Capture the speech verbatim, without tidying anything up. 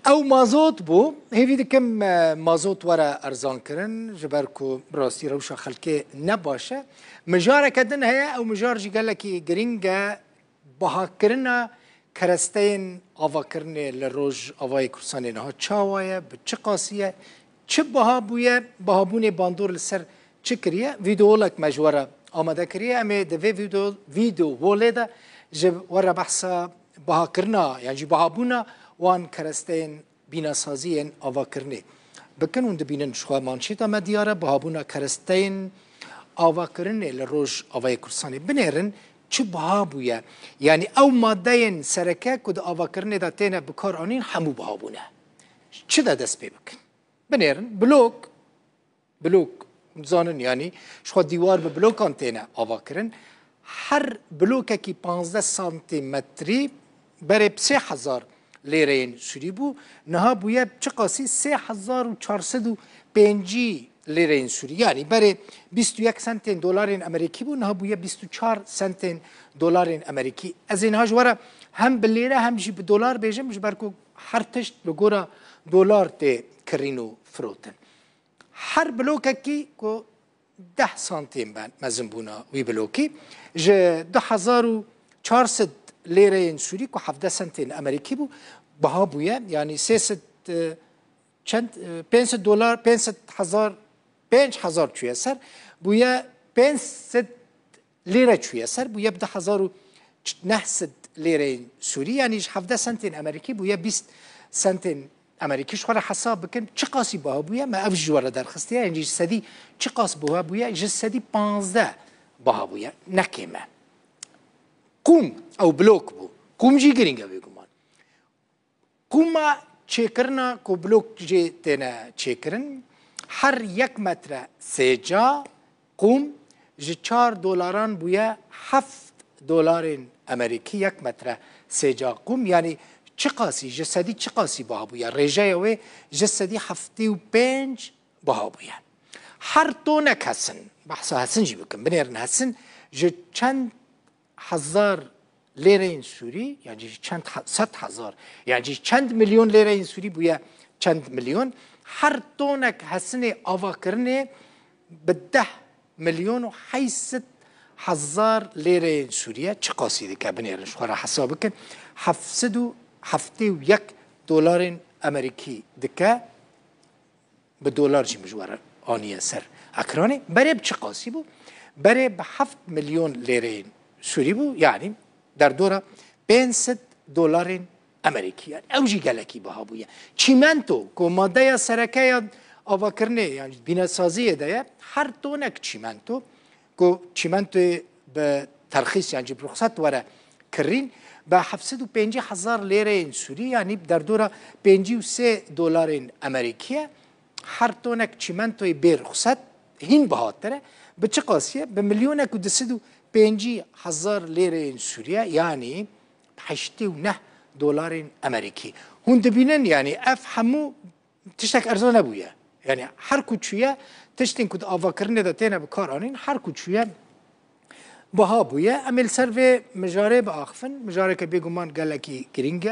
Ew mazot bû. Hêvî dikim, e, mazot were erzankirin, ji ber ku bi rastî rewşa xelkê ne baş e. Mijareke din heye, ew mijar jî gelekî giring e. Bihakirina keresteyên avakirinê li Rojavayê Kurdistanê niha çawa ye, bi çi qasî ye, çi biha bûye, bihabûnê bandor li ser çi kiriye? Vîdeolek me ji we re amade kiriye. Em ê di vê vîdeo-, vîdeolê de ji we re behsa bihakirina yan jî bihabûna wan keresteyên bînasaziyên avakirinê bikin. Hûn dibînin ji xwe manşêta me diyar e, bihabûna keresteyên avakirinê li Rojavayê Kurdistanê. Binêrin çi biha bûye? Yanî ew madeyên sereke ku di avakirinê de têne bikaranîn hemû biha bûne. Çi de dest pê bikin? Binêrin blok, blok, hûn dizanin, yanî ji xwe dîwar bi blokan têne avakirin. Her blokekî panzdeh santîmetrî berê bi sê hezar lêreyên Sûrî bû. Niha bûye çiqasî sê hezar û çar sed û pêncî lêreyên Sûrî. Yanî berê bîst û yek sentên dolarên Amerîkî bû, niha bûye bîst û çar sentên dolarên Amerîkî. Ez ê niha ji we re hem bi lêre hem jî bi dolar bêjim, ji ber ku her tişt li gora dolar tê kirîn û firotin. Her blokekî ku deh santîm ben mezinbûna wî blokî, ji du hezar û çar sed lêreyên Sûrî ku hevdeh sentên Amerîkî bû, biha bûye. Yanî sê sed, e, çend, e, pênc sed dolar, pênc sed hezar, pênc hezar çûye ser, bûye pênc sed lîre çûye ser, bûye bi du hezar û neh sed lîreyên Sûrî, yanî ji hevdeh sentên Amerîkî bûye bîst sentên Amerîkî. Ji xwe re hesab bikin, çiqasî biha bûye, me ev ji we re derxistiye, yanî ji sedî çiqas biha bûye, ji sedî panzdeh biha bûye. Ne kêm e. Qûm, ew blok bû. Qûm jî giring e bêguman. Qûma çêkirina ku blok jê têne çêkirin, her yek metre sêca qûm ji çar dolaran bûye heft dolarên Amerîkî, yek metre sêca qûm. Yanî çiqasî, ji sedî çiqasî biha bûye? Rêjeya wê ji sedî heftê û pênc biha bûye. Her tonek hesin, behsa hesin jî bikin, binêrin hesin, ji çend hezar lêreyên Sûrî, yan jî çend he-, sed hezar, yan jî çend milyon lêreyên Sûrî bûye çend milyon. Her tonek hesinê avakirinê bi deh milyon û heyt sed hezar lêreyên Sûrî ye. Çiqasî dike? Binêrin ji xwe re hesab bikin. Heft sed û heftê û yek dolarên Amerîkî dike. Bi dolar jî min ji we re aniye ser ekranê. Berê bi çiqasî bû? Berê bi heft milyon lêreyên Sûrî bû, yanî derdora pênc sed dolarên Amerîkî. Yanî ew jî gelekî biha bûye. Çîmento, ku madeya sereke ya avakirinê, yanî bînesaziyê de ye, her tonek çîmento, ku çîmentoyê bi terxîs yan jî bi ruxsat were kirîn, bi heft sed û pêncî hezar lêreyên Sûrî, yanî bi derdora pêncî û sê dolarên Amerîkî ye. Her tonek çîmentoyê bê ruxsat hîn bihatir e. Bi çiqasî ye? Bi milyonek û du sed û pêncî hezar lêreyên Sûrî ye, yanî bi heştê û neh dolarên Amerîkî. Hûn dibînin, yanî ev hemû tiştek erzan nebûye. Yanî her ku çûye, tiştên ku di avakirinê de têne bi kar anîn, her ku çûye biha bûye. Em ê li ser vê mijarê biaxifin. Mijareke bêguman gelekî girîng e.